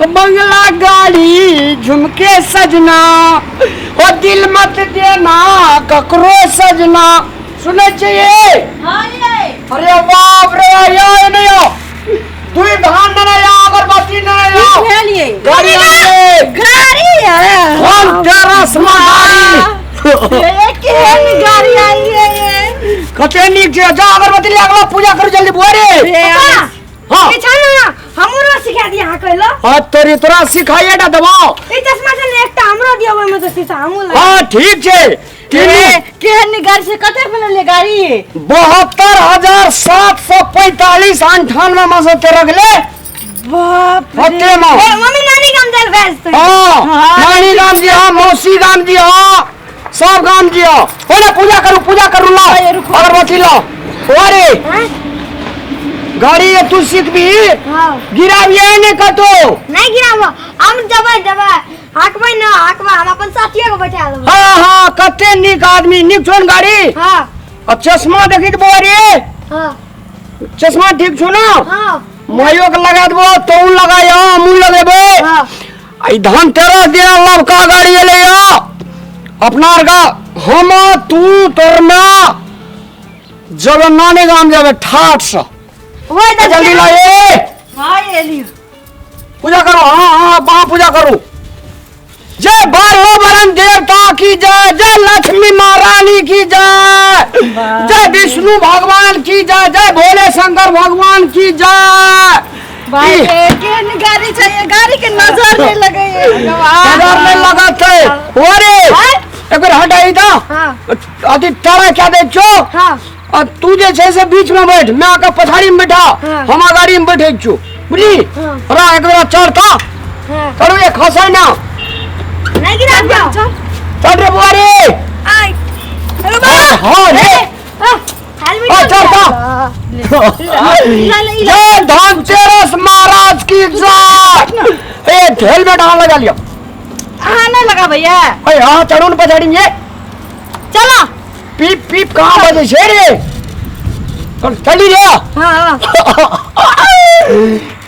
बंगला गाड़ी झुमके सजना, ओ दिल मत देना ककरो सजना। सुनै छियै? हाँ ये। अरे बाप रे, यो नहीं यो दुई धान ने या अगरबत्ती ने की यो भेल ये? गाड़ी आने। गाड़ी है। कौन तेरस में गाड़ी? ये केहन गाड़ी आई है ये? कते नीक छै, जा अगरबत्ती ले अगला पूजा करू जल्दी बुआ रे। पापा, हाँ। पीछा ना हमरो सिखा दिया अहाँ कहलो। हाँ तोरी तोरा सिखाइए ना देबो। ई चश्मा से ने एकटा हमरो दियो, ओहिमे से शीशा हमहूँ लगा। हाँ ठीक छै। ए, केहन गाड़ी से कते बनल गाड़ी? 72,745 अंठानवे में से तेरह गेले। बाप रे। ओते में। ए, मम्मी नानी गाम जाल भेज तू। हाँ, हाँ। नानी गाम जी, हाँ मौसी गाम जी, हाँ सब गाम जी। हाँ पहले पूजा करू, पूजा करू, लाओ अरे, रुको। अगरबत्ती लाओ। अरे हाँ? गाड़ी ये तू सीखबी? हाँ। गिराबिए ने कतो? नहीं गिराबो, हम जबै जबै हाकबै न हाकबै, हम अपन साथियो के बैठा लेबै। हाँ हाँ कते नीक आदमी, नीक छौ ने गाड़ी? हाँ। आ चश्मा देखी तो बौआ रे? हाँ। चश्मा ठीक छौ ना? हाँ। माइयो के लगा देबो, तोहू लगाइयो, हमहूँ लगेबै। हाँ। आ ई धनतेरस दिना लबका गाड़ी एलै यऽ अपना आर का, हम तू तोर माँ जब नानी गाम जेबै ठाठ से। ओए तऽ जल्दी ला ए। हाँ एलियो। पूजा करो। हाँ हाँ वहाँ पूजा करो। जय बारहो वरण देवता की जय, जय लक्ष्मी महारानी की जय, जय विष्णु भगवान की जय, जय भोले शंकर भगवान की जय। भाई रे, केहन गाड़ी छै ये? गाड़ी के नजर नहीं लगे ये भगवान। नजर नहीं लगत है। अरे एक बेर हटाई दा। हाँ। अथी तारा क्या दे छो? हाँ। आ तू जे छै से बीच में बैठ, मैं आके पछाड़ी में बैठा। हाँ। हम गाड़ी में बैठे छो, बुझली? हाँ। रा एक बेर चढ़ता। हाँ। चढ़ू ये खसै ना। नहीं गिरा दियो। चल। चढ़ रे बुआ रे। आय। अरे बा। हाँ, हाँ रे। हाँ, हेलमेट हाँ, चढ़ ता। ला, ले, जय धनतेरस महाराज की जय। ए हेलमेट अहाँ लगा लियो। अहाँ नहीं लगा भैया। अरे हाँ चढ़ू ने पछाड़ी में। चलो। पीप पीप कहाँ बजे छे रे? चल, चली रे। हाँ, हाँ।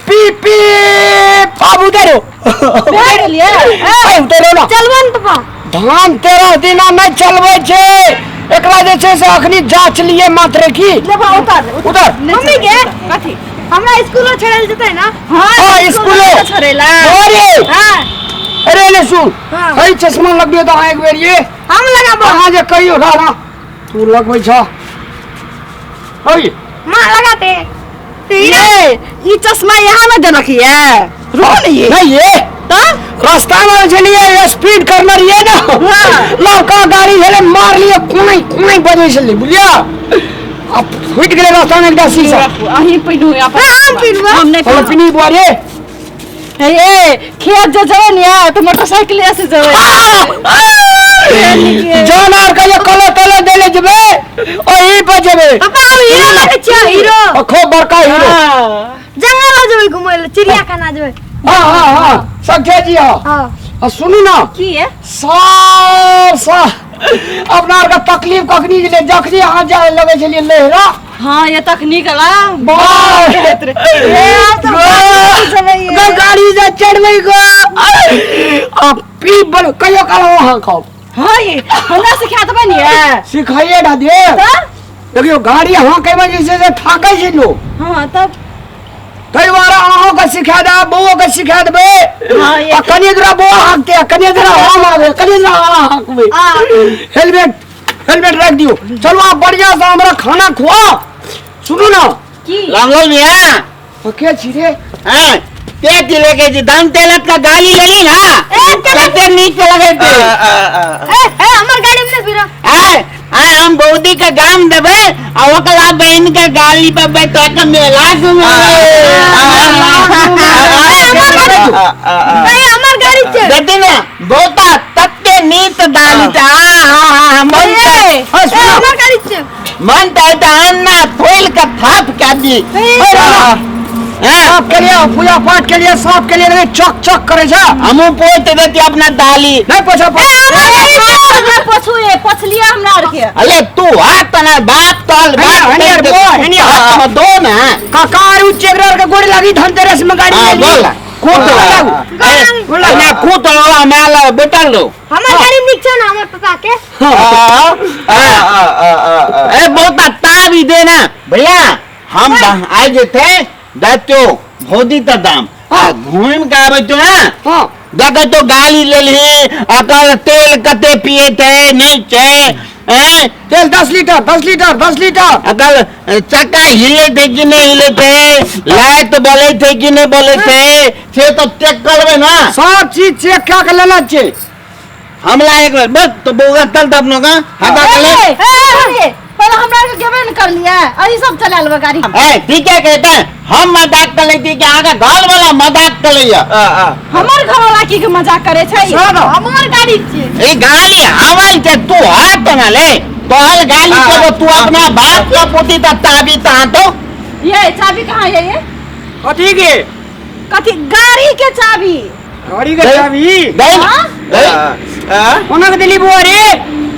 पीप पीप अब उतरो। भए गेलियै? ए, उतरो ना। चलबो ने पापा। धनतेरस दिना नहि चलबै छै, एकरा जे छै से अखनी जांच लिए मात्र की। ले बा, उतर उतर। मम्मी के? कथी? हमरा स्कूलो छोड़ल जेतै ना? हाँ, हाँ, स्कूलो। छोड़ेला। अरे। हाँ। अरे ले सुन। हाँ। है चश्मा लगबियो तऽ अहाँ एक बेर ये। हम लगाबो। अहाँ जे कहियो रा रा तू लगबै छ। ओए। माँ लगाते। ये ई चश्मा यहाँ में देलक ये। रुको ने ये। नहीं ये। तो? रास्ता में छलिए स्पीड करने रहिए ना। हाँ। लड़का गाड़ी छले मार लिए कोई कोई बजे छले बुझलिया। अब फुट गेलै रास्ता में एकटा शीशा। अहीं पिनू अपन। हाँ, हम पिनबो। हम नहीं चलो पिनबो। पिनी बुआ रे। ए खेत जो जबै ने तो मोटरसाइकिल से जबै। जान आर के कलो तलो देले जेबै ओही पर जेबै। पापा हम हीरो लगै छियै, हीरो। आ खूब बड़का हीरो। हाँ। जंगल जेबै घुमै लए, चिड़ियाखाना जेबै। हाँ हाँ हाँ सखे जी। हाँ हाँ। आ सुनू ना। की है? साफ साफ अपना आर के तकलीफ कखनी छलै जखनी अहाँ जाय लगै छलियै लहरा। हाँ ये तकनीक ला। बाप रे। ए, आब तो गाड़ी चलैये। गो गाड़ी से चढ़बै गो आ पी बल कहियो काल अहाँ खाओ। हाँ ये हमरा सिखा देबै ने ये? सिखाइए ना दे। तऽ? देखियौ गाड़ी अहाँ के जे छै से थाकै छै लोक। हाँ तब। कई बार अहों के सिखा देब, बौओ के सिखा देबै। हाँ, ये आ कनी दूरा बौआ हाँकतै, आ कनी दूरा हम आबै, कनी दूरा अहाँ हाँकबै। हाँ। हेलमेट हेलमेट राखि दियौ। चलू आब बढ़िया से हमरा खाना खुआओ। सुनू ना। की? रामलाल मियां। ओ के छी रे? हैं? के की लेके जी धनतेरस का गाली लेली ना? ए, तेरे- कते नीक लगे थे। ए, ए, हमर गाड़ी में नहीं फिरो। आय आय हम बौदी के गाम देबै आ ओकरा बहिन के गाली पर बैठा के मेला घुमेबै। ए, हमर गाड़ी छै। देखी ने बहुता तते नीक गाली छै। आ हा हा मन ए, तऽ ए, हमर गाड़ी छै। मन तऽ तऽ अन्ना फोल के थाप के दी। ए, रामा। हैं? साफ के लिए पूजा पाठ के लिए साफ के लिए चक चक करे छा। हमहूँ पोत देती अपना दाली। नहीं पोछा पोछ। हमरा पोछू ये, पोछलिए हमरा आर के। अरे तू हाथ ना बाप तोल बाप हनियर, दे- बो, हनियर। हाथ में दो ना। काका आर उ चेगरा के गोड़ी लागी धनतेरस में गाड़ी हाँ, लेली। बोल। खूब गोर ए ना खूब तो माला बेटल लो। हमर गाड़ी नीक छौ ना हमर पापा के। ए बहुत ताबी देना भैया हम आइ जेते दैतो भौजी त दाम आ घूम के आबै तो ना। हाँ। देखे तो गाली लेलही अकर तेल कते पिए थे नहीं छे हैं। तेल 10 लीटर 10 लीटर 10 लीटर। अगर चक्का हिले थे कि नहीं हिले थे, लाइट बोले थे कि नहीं बोले थे, से तो चेक करबे ना। सब चीज चेक क्या के लेना छे। हमला एक बेर बस तो बोगा तल तब नोगा हटा के ले। ए, पहले हमरा के गेबे न कर लिया और ई सब चला लेबे गाड़ी। ए ठीक है कहते हैं हम मजाक कर लेती कि आगे घर वाला मजाक कर लिया। हमर घर वाला की के मजाक करे छै? सब। हमर गाड़ी छै। ए गाली हवाई के तू हाथ ना ले तोहर गाली के तो तू अपना बाप का पोती ता ताबी ता तो। ये चाबी कहाँ है ये? कथी के? कथी गाड़ी के चाबी। गाड़ी के चाबी? गई? हाँ? गई? कोना के दिली बुआ रे?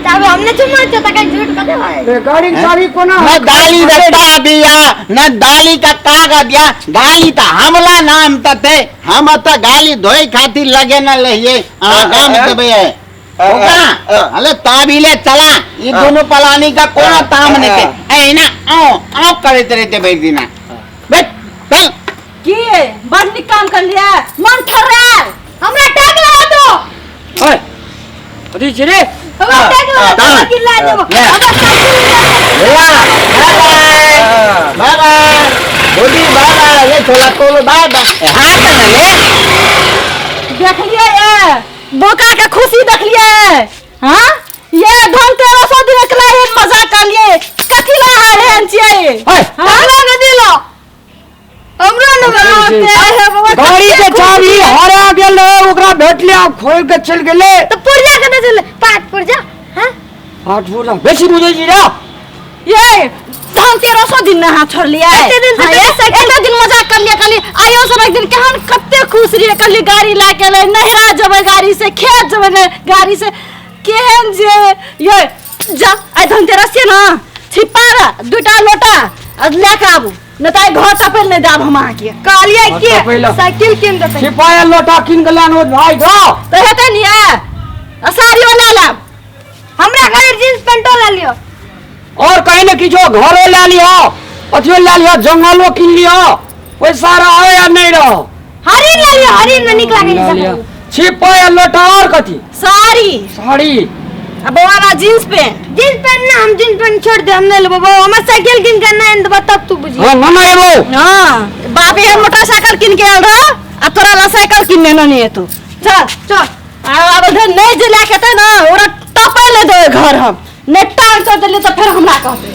चाबी हमने चुमा छे तका झूठ कते है। ए, गाड़ी के चाबी कोना? न गाली रत्ता दिया न गाली का कागज दिया, गाली ता हमला नाम तते हम त गाली धोई खातिर लगे न लहिए आ गाम देबे है। ओका अले ताबी ले चला ये दोनों पलानी का कोना ताम ने के ए ना आओ आओ करते रहते बैठ दिना बैठ चल। की बड़ निक काम कर लिया मन ठर्रा हमरा टैग लगा दो। ओए कथी छै रे? हमरा टैग लगा दो, साइकिल ला देबो। ले। हमरा साइकिल ला देबो। बाय बाय बाय बाय बोली बाय बाय ले छोला तोलो बाय बाय हाथ न ले। देखलिए ये बोका के खुशी देखलिए। हां ये धनतेरस दिन एकला हे मजाक कर लिए कथी ला हारे छियै? ओए, हां हमरा न दिलो। हमरो न हे बाबा, गाड़ी के चाबी हरा गेल रहे, ओकरा भेटले आ खोल के चल गेले। तो पुर्जा कते छलै? पाँच पुर्जा। हां पाँच पुर्जा बेसी बुझै छी रे। ये धनतेरस दिन ना हाथ छोड़लिए। एते दिन से हाँ, तो ये साइकिल- एते दिन मजाक कर लिया कहली आइयो सब एक दिन केहन कते खुश रहिए कहली गाड़ी ला के ले नहरा जेबै गाड़ी से खेत जेबै ने गाड़ी से केहन जे ये जा आइ धनतेरस छियै ना छिपा रे दूटा लोटा आ लए के आबू न तऽ आइ घर टपै नहि देब हम अहाँके। कहलिए घर कि टपैला। साइकिल कीन देतै। छिपाया लोटा कीन के लानो भाई जाओ। तऽ हेतै नि आ साड़ियो लए लेब। हमरा खाली जींस पेंटो ला लियो। और कहीं न किछो घरो ला लियो अथियो ला लियो जंगलो किन लियो पैसा रहो या नहीं रहो। हरिण ला लियो, हरिण में निक लागे ला छै। लियो। छिपाया लोटा और कथी? साड़ी। साड़ी। आ बौआ ला जींस पैंट। जींस पैंट ना हम जींस पैंट छोड़ दे हम नहीं लेबो बौआ हमर साइकिल किन के ना आनि देबो तब तू बुझी। हां ना ना एबो। हां बाप हे मोटरसाइकिल किन के आयल रह आ तोरा ला साइकिल किन ने नहीं एतो। चल चल। आ आब धर नहीं जे लए के एतै ना ओकरा टपै ले देबै घर हम नहीं टांग कर देलियै तऽ फेर हमरा कहतै।